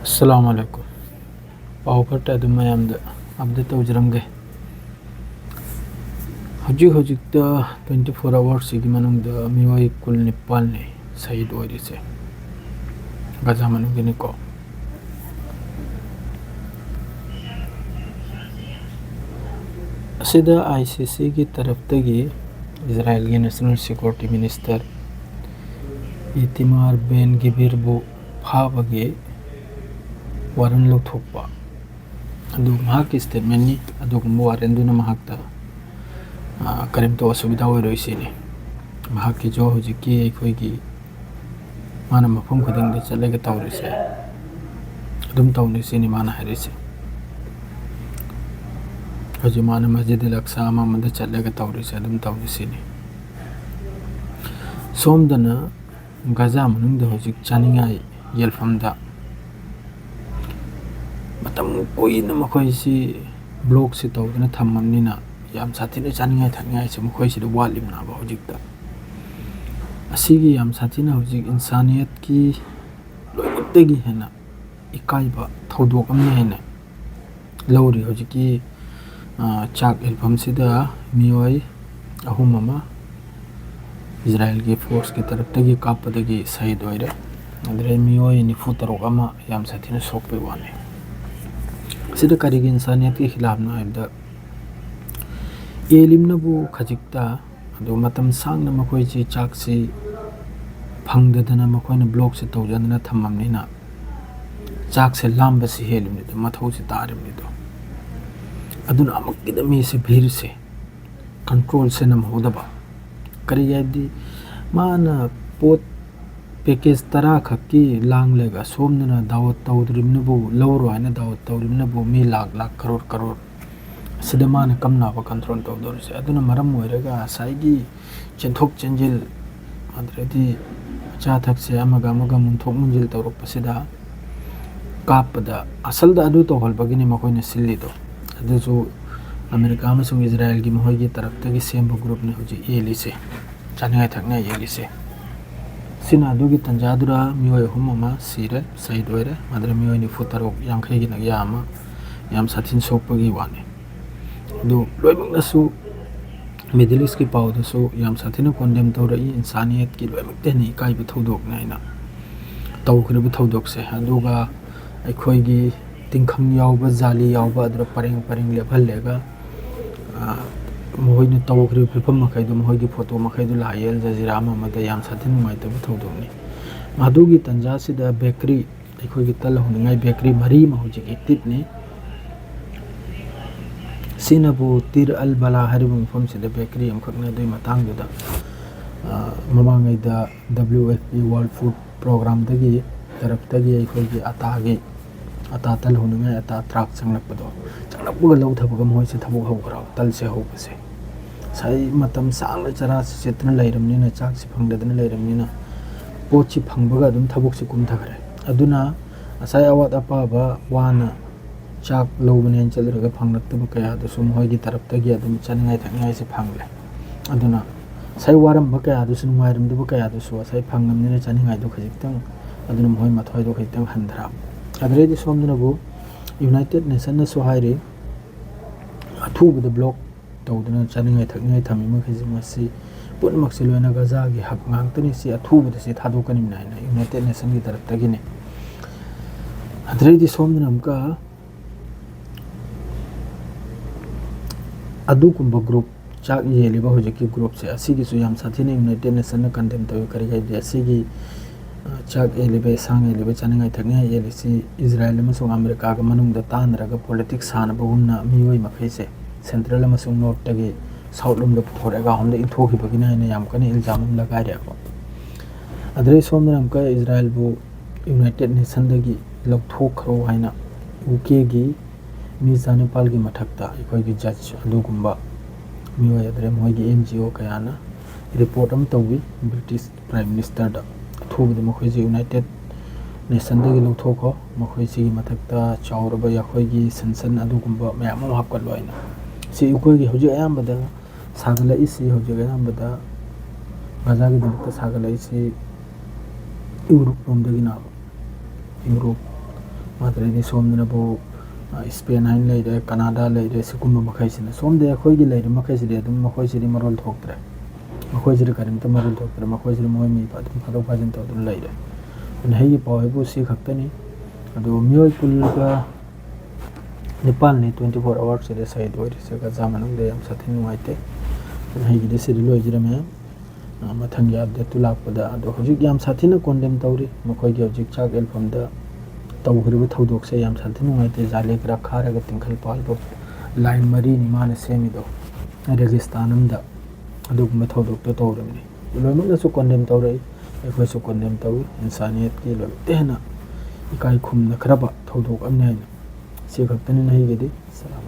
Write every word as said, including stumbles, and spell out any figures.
ꯑꯁꯂꯥꯃꯨ ꯑꯂꯥꯏꯀꯨꯝ꯫ ꯄꯥꯎ ꯈꯔꯇ ꯑꯗꯨꯝ ꯃꯌꯥꯝꯗ ꯑꯞꯗꯦꯠ ꯇꯧꯖꯔꯝꯒꯦ꯫ ꯍꯧꯖꯤꯛ ꯍꯧꯖꯤꯛꯇ twenty four hours ꯁꯤꯒꯤ ꯃꯅꯨꯡꯗ ꯃꯤꯑꯣꯏ ꯀꯨꯟ ꯅꯤꯄꯥꯜꯅꯤ ꯁꯍꯤꯗ ꯑꯣꯏꯔꯤꯁꯦ, ꯒꯖꯥ ꯃꯅꯨꯡꯗꯅꯤꯀꯣ꯫ ꯑꯁꯤꯗ ꯑꯥꯏ ꯁꯤ ꯁꯤꯒꯤ ꯇꯔꯞꯇꯒꯤ ꯏꯖꯔꯥꯏꯜꯒꯤ ꯅꯦꯁꯅꯦꯜ ꯁꯦꯀ꯭ꯌꯨꯔꯤꯇꯤ ꯃꯤꯅꯤꯁꯇꯔ ꯏꯇꯤꯃꯥꯔ ꯕꯦꯟ ꯒꯤꯕꯤꯔꯕꯨ ꯐꯥꯕꯒꯤ ꯋꯥꯔꯟ ꯂꯧꯊꯣꯛꯄ ꯑꯗꯨ ꯃꯍꯥꯛꯀꯤ ꯁ꯭ꯇꯦꯠꯃꯦꯟꯅꯤ꯫ ꯑꯗꯨꯒꯨꯝꯕ ꯋꯥꯔꯦꯟꯗꯨꯅ ꯃꯍꯥꯛꯇ, ꯑ, ꯀꯔꯤꯝꯇ ꯑꯁꯨꯕꯤꯙꯥ ꯑꯣꯏꯔꯣꯏ ꯁꯤꯅꯤ꯫ ꯃꯍꯥꯛꯀꯤꯁꯨ ꯍꯧꯖꯤꯛꯀꯤ ꯑꯩꯈꯣꯏꯒꯤ ꯃꯥꯅ ꯃꯐꯝ ꯈꯨꯗꯤꯡꯗ ꯆꯠꯂꯒ ꯇꯧꯔꯤꯁꯦ ꯑꯗꯨꯝ ꯇꯧꯅꯤ ꯁꯤꯅꯤ ꯃꯥꯅ ꯍꯥꯏꯔꯤꯁꯦ꯫ ꯍꯧꯖꯤꯛ ꯃꯥꯅ ꯃꯁꯖꯤꯗ ꯑꯜ ꯑꯛꯁꯥ ꯑꯃ ꯑꯃꯗ ꯆꯠꯂꯒ ꯇꯧꯔꯤꯁꯦ ꯑꯗꯨꯝ ꯇꯧꯅꯤ ꯁꯤꯅꯤ꯫ ꯁꯣꯝꯗꯅ ꯒꯖꯥ ꯃꯅꯨꯡꯗ ꯍꯧꯖꯤꯛ ꯆꯥꯅꯤꯡꯉꯥꯏ ꯌꯦꯜꯐꯝꯗ ꯃꯇꯝ ꯀꯨꯏꯅ ꯃꯈꯣꯏꯁꯤ ꯕ꯭ꯂꯣꯛꯁꯤ ꯇꯧꯗꯨꯅ ꯊꯝꯃꯕꯅꯤꯅ ꯌꯥꯝ ꯁꯥꯊꯤꯅ ꯆꯥꯅꯤꯡꯉꯥꯏ ꯊꯛꯅꯤꯡꯉꯥꯏꯁꯦ ꯃꯈꯣꯏꯁꯤꯗ ꯋꯥꯠꯂꯤꯕꯅꯦꯕ ꯍꯧꯖꯤꯛꯇ꯫ ꯑꯁꯤꯒꯤ ꯌꯥꯝ ꯁꯥꯊꯤꯅ ꯍꯧꯖꯤꯛ ꯏꯟꯁꯥꯅꯤꯌꯠꯀꯤ ꯂꯣꯏꯅꯃꯛꯇꯒꯤ ꯍꯦꯟꯅ ꯏꯀꯥꯏꯕ ꯊꯧꯗꯣꯛ ꯑꯃꯅꯤ ꯍꯥꯏꯅ ꯂꯧꯔꯤ ꯍꯧꯖꯤꯛꯀꯤ, ꯑ, ꯆꯥꯛ ꯌꯦꯜꯐꯝꯁꯤꯗ ꯃꯤꯑꯣꯏ ꯑꯍꯨꯝ ꯑꯃ ꯏꯖꯔꯥꯏꯜꯒꯤ ꯐꯣꯔꯁꯀꯤ ꯇꯔꯞꯇꯒꯤ ꯀꯥꯞꯄꯗꯒꯤ ꯁꯍꯤꯗ ꯑꯣꯏꯔꯦ꯫ ꯑꯗꯨꯗꯩ ꯃꯤꯑꯣꯏ ꯅꯤꯐꯨ ꯇꯔꯨꯛ ꯑꯃ ꯌꯥꯝ ꯁꯥꯊꯤꯅ ꯁꯣꯛꯄꯒꯤ ꯋꯥꯅꯤ꯫ ꯑꯁꯤꯗ ꯀꯔꯤꯒꯤ ꯏꯟꯁꯥꯅꯤꯌꯠꯀꯤ ꯈꯤꯂꯥꯐꯅꯣ ꯍꯥꯏꯕꯗ, ꯌꯦꯜꯂꯤꯕꯅꯕꯨ ꯈꯖꯤꯛꯇ, ꯑꯗꯨ ꯃꯇꯝ ꯁꯥꯡꯅ ꯃꯈꯣꯏꯁꯤ ꯆꯥꯛꯁꯤ ꯐꯪꯗꯗꯅ ꯃꯈꯣꯏꯅ ꯕ꯭ꯂꯣꯛꯁꯦ ꯇꯧꯖꯗꯅ ꯊꯝꯃꯕꯅꯤꯅ ꯆꯥꯛꯁꯦ ꯂꯥꯝꯕꯁꯤ ꯍꯦꯜꯂꯤꯕꯅꯤꯗꯣ, ꯃꯊꯧꯁꯤ ꯇꯥꯔꯤꯕꯅꯤꯗꯣ꯫ ꯑꯗꯨꯅ ꯑꯃꯨꯛꯀꯤꯗ ꯃꯤꯁꯦ ꯚꯤꯔꯁꯦ ꯀꯟꯇ꯭ꯔꯣꯜꯁꯦ ꯅꯝꯍꯧꯗꯕ꯫ ꯀꯔꯤ ꯍꯥꯏꯕꯗꯤ, ꯃꯥꯅ ꯄꯣꯠ ꯄꯦꯀꯦꯖ ꯇꯔꯥ ꯈꯛꯀꯤ ꯂꯥꯡꯂꯒ ꯁꯣꯝꯗꯅ ꯗꯥꯋꯠ ꯇꯧꯗ꯭ꯔꯤꯕꯅꯕꯨ, ꯂꯧꯔꯣ ꯍꯥꯏꯅ ꯗꯥꯋꯠ ꯇꯧꯔꯤꯕꯅꯕꯨ ꯃꯤ ꯂꯥꯛ ꯂꯥꯛ, ꯀꯔꯣꯔ ꯀꯔꯣꯔ, ꯑꯁꯤꯗ ꯃꯥꯅ ꯀꯝꯅꯕ ꯀꯟꯇ꯭ꯔꯣꯜ ꯇꯧꯗꯧꯔꯤꯁꯦ꯫ ꯑꯗꯨꯅ ꯃꯔꯝ ꯑꯣꯏꯔꯒ ꯉꯁꯥꯏꯒꯤ ꯆꯦꯟꯊꯣꯛ ꯆꯦꯟꯁꯤꯜ, ꯑꯗꯨꯗꯩꯗꯤ ꯑꯆꯥ ꯑꯊꯛꯁꯦ ꯑꯃꯒ ꯑꯃꯒ ꯃꯨꯟꯊꯣꯛ ꯃꯨꯟꯖꯤꯜ ꯇꯧꯔꯛꯄꯁꯤꯗ ꯀꯥꯞꯄꯗ, ꯑꯁꯜꯗ ꯑꯗꯨ ꯇꯧꯍꯜꯕꯒꯤꯅꯤ ꯃꯈꯣꯏꯅ ꯁꯤꯜꯂꯤꯗꯣ꯫ ꯑꯗꯨꯁꯨ ꯑꯃꯦꯔꯤꯀꯥ ꯑꯃꯁꯨꯡ ꯏꯖꯔꯥꯏꯜꯒꯤ ꯃꯈꯣꯏꯒꯤ ꯇꯔꯞꯇꯒꯤ ꯁꯦꯝꯕ ꯒ꯭ꯔꯨꯞꯅꯤ ꯍꯧꯖꯤꯛ ꯌꯦꯜꯂꯤꯁꯦ, ꯆꯥꯅꯤꯡꯉꯥꯏ ꯊꯛꯅꯤꯡꯉꯥꯏ ꯌꯦꯜꯂꯤꯁꯦ꯫ ꯑꯁꯤꯅ ꯑꯗꯨꯒꯤ ꯇꯥꯟꯖꯥꯗꯨꯗ ꯃꯤꯑꯣꯏ ꯑꯍꯨꯝ ꯑꯃ ꯁꯤꯔꯦ, ꯁꯍꯤꯗ ꯑꯣꯏꯔꯦ꯫ ꯃꯗꯨꯗ ꯃꯤꯑꯣꯏ ꯅꯤꯐꯨ ꯇꯔꯨꯛ, ꯌꯥꯡꯈꯩꯒꯤꯅ ꯌꯥꯝꯃ, ꯌꯥꯝ ꯁꯥꯊꯤꯅ ꯁꯣꯛꯄꯒꯤ ꯋꯥꯅꯤ꯫ ꯑꯗꯨ ꯂꯣꯏꯅꯃꯛꯅꯁꯨ Middle Eastꯀꯤ ꯄꯥꯎꯗꯁꯨ ꯌꯥꯝ ꯁꯥꯊꯤꯅ condemn ꯇꯧꯔꯛꯏ꯫ ꯏꯟꯁꯥꯅꯤꯌꯠꯀꯤ ꯂꯣꯏꯅꯃꯛꯇ ꯍꯦꯟꯅ ꯏꯀꯥꯏꯕ ꯊꯧꯗꯣꯛꯅꯤ ꯍꯥꯏꯅ ꯇꯧꯈ꯭ꯔꯤꯕ ꯊꯧꯗꯣꯛꯁꯦ꯫ ꯑꯗꯨꯒ ꯑꯩꯈꯣꯏꯒꯤ ꯇꯤꯡꯈꯪ ꯌꯥꯎꯕ, ꯖꯥꯂꯤ ꯌꯥꯎꯕ ꯑꯗꯨꯗ ꯄꯔꯦꯡ ꯄꯔꯦꯡ ꯂꯦꯞꯍꯜꯂꯒ, ꯑ, ꯃꯈꯣꯏꯅ ꯇꯧꯈ꯭ꯔꯤꯕ ꯐꯤꯕꯝ ꯃꯈꯩꯗꯣ, ꯃꯈꯣꯏꯒꯤ ꯐꯣꯇꯣ ꯃꯈꯩꯗꯣ ꯂꯥꯛꯑꯦ ꯑꯜ ꯖꯖꯤꯔꯥ ꯑꯃ ꯑꯃꯗ꯫ ꯌꯥꯝ ꯁꯥꯊꯤꯅ ꯅꯨꯡꯉꯥꯏꯇꯕ ꯊꯧꯗꯣꯛꯅꯤ꯫ ꯃꯗꯨꯒꯤ ꯇꯥꯟꯖꯥꯁꯤꯗ ꯕꯦꯀꯔꯤ, ꯑꯩꯈꯣꯏꯒꯤ ꯇꯜ ꯍꯧꯅꯤꯡꯉꯥꯏ ꯕꯦꯀꯔꯤ ꯃꯔꯤ ꯑꯃ ꯍꯧꯖꯤꯛ activeꯅꯤ꯫ ꯁꯤꯅꯕꯨ ꯇꯤꯔ ꯑꯜ ꯕꯂꯥ ꯍꯥꯏꯔꯤꯕ ꯃꯐꯝꯁꯤꯗ ꯕꯦꯀꯔꯤ ꯑꯃꯈꯛꯅꯤ꯫ ꯑꯗꯨꯒꯤ ꯃꯇꯥꯡꯗꯨꯗ, ꯑ, ꯃꯃꯥꯡꯉꯩꯗ W F P World Food Programꯗꯒꯤ, ꯇꯔꯞꯇꯒꯤ ꯑꯩꯈꯣꯏꯒꯤ ꯑꯇꯥꯒꯤ, ꯑꯇꯥ ꯇꯜ ꯍꯧꯅꯤꯡꯉꯥꯏ ꯑꯇꯥ truck ꯆꯪꯂꯛꯄꯗꯣ, ꯆꯪꯂꯛꯄꯒ ꯂꯧꯊꯕꯒ ꯃꯣꯏꯁꯦ ꯊꯕꯛ ꯍꯧꯈ꯭ꯔꯕ, ꯇꯜꯁꯦ ꯍꯧꯕꯁꯦ꯫ ꯉꯁꯥꯏ ꯃꯇꯝ ꯁꯥꯡꯅ ꯆꯔꯥ ꯆꯦꯠꯇꯅ ꯂꯩꯔꯕꯅꯤꯅ, ꯆꯥꯛꯁꯤ ꯐꯪꯗꯗꯅ ꯂꯩꯔꯕꯅꯤꯅ, ꯄꯣꯠꯁꯤ ꯐꯪꯕꯒ ꯑꯗꯨꯝ ꯊꯕꯛꯁꯤ ꯀꯨꯝꯊꯈ꯭ꯔꯦ꯫ ꯑꯗꯨꯅ ꯉꯁꯥꯏ ꯑꯋꯥꯠ ꯑꯄꯥꯕ ꯋꯥꯅ ꯆꯥꯛ ꯂꯧꯕꯅꯦꯅ ꯆꯠꯂꯨꯔꯒ ꯐꯪꯂꯛꯇꯕ ꯀꯌꯥꯗꯨꯁꯨ ꯃꯈꯣꯏꯒꯤ ꯇꯔꯞꯇꯒꯤ ꯑꯗꯨꯝ ꯆꯥꯅꯤꯡꯉꯥꯏ ꯊꯛꯅꯤꯡꯉꯥꯏꯁꯦ ꯐꯪꯂꯦ꯫ ꯑꯗꯨꯅ ꯉꯁꯥꯏ ꯋꯥꯔꯝꯕ ꯀꯌꯥꯗꯨꯁꯨ, ꯅꯨꯡꯉꯥꯏꯔꯝꯗꯕ ꯀꯌꯥꯗꯨꯁꯨ ꯉꯁꯥꯏ ꯐꯪꯉꯕꯅꯤꯅ ꯆꯥꯅꯤꯡꯉꯥꯏꯗꯣ ꯈꯖꯤꯛꯇꯪ, ꯑꯗꯨꯅ ꯃꯈꯣꯏ ꯃꯊ꯭ꯋꯥꯏꯗꯣ ꯈꯖꯤꯛꯇꯪ ꯍꯟꯊꯔꯛꯑꯕ꯫ ꯑꯗꯨꯗꯩꯗꯤ ꯁꯣꯝꯗꯅꯕꯨ United Nationꯅꯁꯨ ꯍꯥꯏꯔꯤ, ꯑꯊꯨꯕꯗ block ꯇꯧꯗꯨꯅ ꯆꯥꯅꯤꯡꯉꯥꯏ ꯊꯛꯅꯤꯡꯉꯥꯏ ꯊꯝꯃꯤ ꯃꯈꯩꯁꯤꯡ ꯑꯁꯤ ꯄꯨꯝꯅꯃꯛꯁꯤ ꯂꯣꯏꯅ ꯒꯖꯥꯒꯤ ꯍꯛ ꯉꯥꯛꯇꯅꯤ꯫ ꯁꯤ ꯑꯊꯨꯕꯗ ꯁꯤ ꯊꯥꯗꯣꯛꯀꯅꯤꯅ ꯍꯥꯏꯅ United Nationꯒꯤ ꯇꯔꯞꯇꯒꯤꯅꯤ꯫ ꯑꯗꯨꯗꯩꯗꯤ ꯁꯣꯝꯗꯅ ꯑꯃꯨꯛꯀ ꯑꯗꯨꯒꯨꯝꯕ group, ꯆꯥꯛ ꯌꯦꯜꯂꯤꯕ ꯍꯧꯖꯤꯛꯀꯤ groupꯁꯦ, ꯑꯁꯤꯒꯤꯁꯨ ꯌꯥꯝ ꯁꯥꯊꯤꯅ United Nationꯅ condemn ꯇꯧꯏ꯫ ꯀꯔꯤꯒꯤ ꯍꯥꯏꯗꯤ ꯑꯁꯤꯒꯤ, ꯑ, ꯆꯥꯛ ꯌꯦꯜꯂꯤꯕ, ꯌꯦꯟꯁꯥꯡ ꯌꯦꯜꯂꯤꯕ, ꯆꯥꯅꯤꯡꯉꯥꯏ ꯊꯛꯅꯤꯡꯉꯥꯏ ꯌꯦꯜꯂꯤꯁꯤ ꯏꯖꯔꯥꯏꯜ ꯑꯃꯁꯨꯡ ꯑꯃꯦꯔꯤꯀꯥꯒ ꯃꯅꯨꯡꯗ ꯇꯥꯟꯅꯔꯒ politics ꯁꯥꯟꯅꯕꯒꯨꯝꯅ ꯃꯤꯑꯣꯏ ꯃꯈꯩꯁꯦ central ꯑꯃꯁꯨꯡ northꯇꯒꯤ south ꯂꯣꯝꯗ ꯄꯨꯊꯣꯔꯛꯑꯒ ꯑꯍꯨꯝꯗ ꯏꯟꯊꯣꯛꯈꯤꯕꯒꯤꯅꯤ ꯍꯥꯏꯅ ꯌꯥꯝ ꯀꯟꯅ ꯏꯜꯖꯥꯝ ꯑꯃ ꯂꯒꯥꯏꯔꯦꯀꯣ꯫ ꯑꯗꯨꯗꯩ ꯁꯣꯝꯗꯅ ꯑꯃꯨꯛꯀ ꯏꯖꯔꯥꯏꯜꯕꯨ United Nationꯗꯒꯤ ꯂꯧꯊꯣꯛꯈ꯭ꯔꯣ ꯍꯥꯏꯅ UKꯒꯤ ꯃꯤ ꯆꯅꯤꯄꯥꯜꯒꯤ ꯃꯊꯛꯇ ꯑꯩꯈꯣꯏꯒꯤ judge ꯑꯗꯨꯒꯨꯝꯕ ꯃꯤꯑꯣꯏ, ꯑꯗꯨꯗꯩ ꯃꯣꯏꯒꯤ NGO ꯀꯌꯥꯅ report ꯑꯃ ꯇꯧꯏ British Prime Ministerꯗ꯫ ꯑꯊꯨꯕꯗ ꯃꯈꯣꯏꯁꯦ United Nationꯗꯒꯤ ꯂꯧꯊꯣꯛꯈꯣ, ꯃꯈꯣꯏꯁꯤꯒꯤ ꯃꯊꯛꯇ ꯆꯥꯎꯔꯕ ꯑꯩꯈꯣꯏꯒꯤ ꯁꯟꯁꯟ ꯑꯗꯨꯒꯨꯝꯕ ꯃꯌꯥꯝ ꯑꯃ ꯍꯥꯞꯀꯠꯂꯣ ꯍꯥꯏꯅ꯫ ꯁꯤ ꯑꯩꯈꯣꯏꯒꯤ ꯍꯧꯖꯤꯛ ꯑꯌꯥꯝꯕꯗ ꯁꯥꯒꯠꯂꯛꯏꯁꯤ, ꯍꯧꯖꯤꯛ ꯑꯌꯥꯝꯕꯗ ꯒꯖꯥꯒꯤꯗꯃꯛꯇ ꯁꯥꯒꯠꯂꯛꯏꯁꯤ ꯌꯨꯔꯣꯞ ꯂꯣꯝꯗꯒꯤꯅ, ꯌꯨꯔꯣꯞ ꯅꯠꯇ꯭ꯔꯗꯤ ꯁꯣꯝꯗꯅꯕꯨ, ꯑ, ꯁ꯭ꯄꯦꯟ ꯍꯥꯏꯅ ꯂꯩꯔꯦ, ꯀꯅꯥꯗꯥ ꯂꯩꯔꯦ, ꯁꯤꯒꯨꯝꯕ ꯃꯈꯩꯁꯤꯅ꯫ ꯁꯣꯝꯗ ꯑꯩꯈꯣꯏꯒꯤ ꯂꯩꯔꯤꯕ ꯃꯈꯩꯁꯤꯗꯤ ꯑꯗꯨꯝ ꯃꯈꯣꯏꯁꯤꯗꯤ ꯃꯔꯣꯜ ꯊꯣꯛꯇ꯭ꯔꯦ꯫ ꯃꯈꯣꯏꯁꯤꯗꯤ ꯀꯔꯤꯝꯇ ꯃꯔꯣꯜ ꯊꯣꯛꯇ꯭ꯔꯦ꯫ ꯃꯈꯣꯏꯁꯤꯗꯤ ꯃꯣꯏ ꯃꯤ ꯑꯗꯨꯝ ꯐꯥꯗꯣꯛ ꯐꯥꯖꯤꯟ ꯇꯧꯗꯨꯅ ꯂꯩꯔꯦ꯫ ꯑꯗꯨꯅ ꯑꯩꯒꯤ ꯄꯥꯎ ꯍꯥꯏꯕꯨ ꯁꯤ ꯈꯛꯇꯅꯤ꯫ ꯑꯗꯨ ꯃꯤꯑꯣꯏ ꯀꯨꯜꯒ ꯅꯤꯄꯥꯜꯅꯤ twenty four hours ꯁꯤꯗ ꯁꯍꯤꯗ ꯑꯣꯏꯔꯤꯁꯦ ꯒꯖꯥ ꯃꯅꯨꯡꯗ꯫ ꯌꯥꯝ ꯁꯥꯊꯤꯅ ꯅꯨꯡꯉꯥꯏꯇꯦ꯫ ꯑꯗꯨꯅ ꯑꯩꯒꯤꯗꯤ ꯁꯤꯗ ꯂꯣꯏꯖꯔꯝꯃꯦ꯫ ꯑ, ꯃꯊꯪꯒꯤ update ꯇꯨ ꯂꯥꯛꯄꯗ꯫ ꯑꯗꯣ ꯍꯧꯖꯤꯛ ꯌꯥꯝ ꯁꯥꯊꯤꯅ condemn ꯇꯧꯔꯤ꯫ ꯃꯈꯣꯏꯒꯤ ꯍꯧꯖꯤꯛ ꯆꯥꯛ ꯌꯦꯜꯐꯝꯗ ꯇꯧꯈ꯭ꯔꯤꯕ ꯊꯧꯗꯣꯛꯁꯦ ꯌꯥꯝ ꯁꯥꯊꯤꯅ ꯅꯨꯡꯉꯥꯏꯇꯦ꯫ ꯖꯥꯂꯦ ꯈꯔ ꯈꯥꯔꯒ ꯇꯤꯡꯈꯜ ꯄꯥꯜꯕ line ꯃꯔꯤꯅꯤ ꯃꯥꯅ ꯁꯦꯝꯃꯤꯗꯣ, ꯔꯦꯒꯤꯁꯇꯥꯟ ꯑꯃꯗ ꯑꯗꯨꯒꯨꯝꯕ ꯊꯧꯗꯣꯛꯇꯣ ꯇꯧꯔꯤꯕꯅꯤ꯫ ꯂꯣꯏꯅꯃꯛꯅꯁꯨ condemn ꯇꯧꯔꯛꯏ, ꯑꯩꯈꯣꯏꯁꯨ condemn ꯇꯧꯏ꯫ ꯏꯟꯁꯥꯅꯤꯌꯠꯀꯤ ꯂꯣꯏꯅꯃꯛꯇ ꯍꯦꯟꯅ ꯏꯀꯥꯏ ꯈꯨꯝꯅꯈ꯭ꯔꯕ ꯊꯧꯗꯣꯛ ꯑꯃꯅꯤ ꯍꯥꯏꯅ꯫ ꯁꯤ ꯈꯛꯇꯅꯤ ꯑꯩꯒꯤꯗꯤ꯫ ꯁꯂꯥꯝ꯫